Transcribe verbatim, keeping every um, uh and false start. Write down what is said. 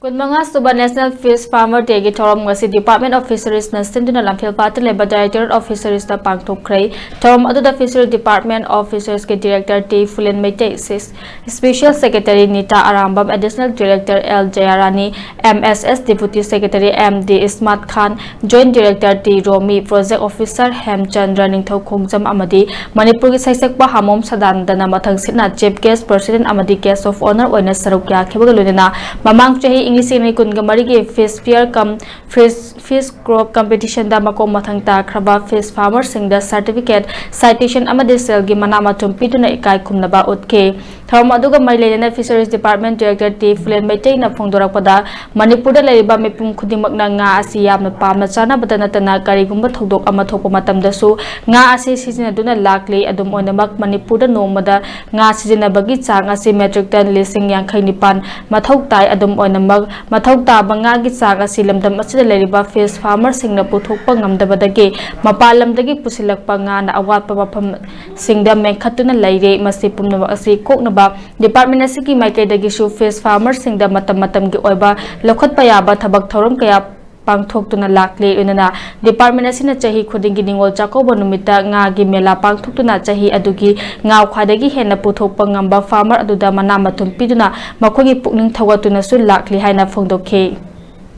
ꯀꯨꯟꯃꯉꯥ ꯁꯨꯕ National Fish Farmer Day ꯒꯤ ꯊꯧꯔꯝ ꯉꯁꯤ Department of Fisheries ꯅ ꯁꯤꯟꯗꯨꯅ ꯂꯝꯐꯦꯜꯄꯥꯠꯇ ꯂꯩꯕ Directorate of Fisheries ꯇ ꯄꯥꯡꯊꯣꯛꯈ꯭ꯔꯦ꯫ ꯊꯧꯔꯝ ꯑꯗꯨꯗ Fishery Department of Fisheries ꯀꯤ Director T Phulen Meitei, Special Secretary Nita Arambam, Additional Director L Jayarani, M S S Deputy Secretary M D Ismat Khan, Joint Director T Romi, Project Officer Hemchandra Ningthou Khongjam ꯑꯃꯗꯤ ꯃꯅꯤꯄꯨꯔꯒꯤ ꯁꯩꯁꯛꯄ ꯍꯥꯃꯣꯝ ꯁꯗꯥꯅꯟꯗꯅ ꯃꯊꯪꯁꯤꯠꯅ Chief Guest, President ꯑꯃꯗꯤ Guest of Honour ꯑꯣꯏꯅ ꯁꯔꯨꯛ ꯌꯥꯈꯤꯕꯒ ꯂꯣꯏꯅꯅ ꯃꯃꯥꯡ ꯆꯍꯤ ꯏꯪ ꯂꯤꯁꯤꯡ ꯑꯅꯤ ꯀꯨꯟꯒ ꯃꯔꯤꯒꯤ Fish Fair cum Fish, Fish Crop Competition ꯗ ꯃꯀꯣꯛ ꯃꯊꯪ ꯇꯥꯈ꯭ꯔꯕ Fish Farmer ꯁꯤꯡꯗ Certificate, Citation ꯑꯃꯗꯤ ꯁꯦꯜꯒꯤ ꯃꯅꯥ ꯃꯊꯨꯝ ꯄꯤꯗꯨꯅ ꯏꯀꯥꯏ ꯈꯨꯝꯅꯕ ꯎꯠꯈꯤ꯫ ꯊꯧꯔꯝ ꯑꯗꯨꯒ ꯃꯔꯤ ꯂꯩꯅꯅ Fisheries Department Director ꯇꯤ ꯐꯨꯂꯦꯟ ꯃꯩꯇꯩꯅ ꯐꯣꯡꯗꯣꯔꯛꯄꯗ, ꯃꯅꯤꯄꯨꯔꯗ ꯂꯩꯔꯤꯕ ꯃꯤꯄꯨꯝ ꯈꯨꯗꯤꯡꯃꯛꯅ ꯉꯥ ꯑꯁꯤ ꯌꯥꯝꯅ ꯄꯥꯝꯅ ꯆꯥꯅꯕꯗ ꯅꯠꯇꯅ ꯀꯔꯤꯒꯨꯝꯕ ꯊꯧꯗꯣꯛ ꯑꯃ ꯊꯣꯛꯄ ꯃꯇꯝꯗꯁꯨ ꯉꯥ ꯑꯁꯤ ꯁꯤꯖꯤꯟꯅꯗꯨꯅ ꯂꯥꯛꯂꯤ꯫ ꯑꯗꯨꯝ ꯑꯣꯏꯅꯃꯛ, ꯃꯅꯤꯄꯨꯔꯗ ꯅꯣꯡꯃꯗ ꯉꯥ ꯁꯤꯖꯤꯟꯅꯕꯒꯤ ꯆꯥꯡ ꯑꯁꯤ metric ton ꯂꯤꯁꯤꯡ ꯌꯥꯡꯈꯩ ꯅꯤꯄꯥꯟ ꯃꯊꯧ ꯇꯥꯏ꯫ ꯑꯗꯨꯝ ꯑꯣꯏꯅꯃꯛ, ꯃꯊꯧ ꯇꯥꯕ ꯉꯥꯒꯤ ꯆꯥꯡ ꯑꯁꯤ ꯂꯝꯗꯝ ꯑꯁꯤꯗ ꯂꯩꯔꯤꯕ Fish Farmer ꯁꯤꯡꯅ ꯄꯨꯊꯣꯛꯄ ꯉꯝꯗꯕꯗꯒꯤ ꯃꯄꯥꯟ ꯂꯝꯗꯒꯤ ꯄꯨꯁꯤꯜꯂꯛꯄ ꯉꯥꯅ ꯑꯋꯥꯠꯄ ꯃꯐꯝꯁꯤꯡꯗ ꯃꯦꯟꯈꯠꯇꯨꯅ ꯂꯩꯔꯦ꯫ ꯃꯁꯤ ꯄꯨꯝꯅꯃꯛ ꯑꯁꯤ ꯀꯣꯛꯅꯕ Department ꯑꯁꯤꯒꯤ ꯃꯥꯏꯀꯩꯗꯒꯤꯁꯨ Fish Farmer ꯁꯤꯡꯗ ꯃꯇꯝ ꯃꯇꯝꯒꯤ ꯑꯣꯏꯕ ꯂꯧꯈꯠꯄ ꯌꯥꯕ ꯊꯕꯛ ꯊꯧꯔꯝ ꯀꯌꯥ ꯄꯥꯡꯊꯣꯛꯇꯨꯅ ꯂꯥꯛꯂꯤ꯫ ꯂꯣꯏꯅꯅ Department ꯑꯁꯤꯅ ꯆꯍꯤ ꯈꯨꯗꯤꯡꯒꯤ ꯅꯤꯉꯣꯜ ꯆꯥꯛꯀꯧꯕ ꯅꯨꯃꯤꯠꯇ ꯉꯥꯒꯤ ꯃꯦꯂꯥ ꯄꯥꯡꯊꯣꯛꯇꯨꯅ ꯆꯍꯤ ꯑꯗꯨꯒꯤ ꯉꯥ ꯈ꯭ꯋꯥꯏꯗꯒꯤ ꯍꯦꯟꯅ ꯄꯨꯊꯣꯛꯄ ꯉꯝꯕ farmer ꯑꯗꯨꯗ ꯃꯅꯥ ꯃꯊꯨꯝ ꯄꯤꯗꯨꯅ ꯃꯈꯣꯏꯒꯤ ꯄꯨꯛꯅꯤꯡ ꯊꯧꯒꯠꯇꯨꯅꯁꯨ ꯂꯥꯛꯂꯤ ꯍꯥꯏꯅ ꯐꯣꯡꯗꯣꯛꯈꯤ꯫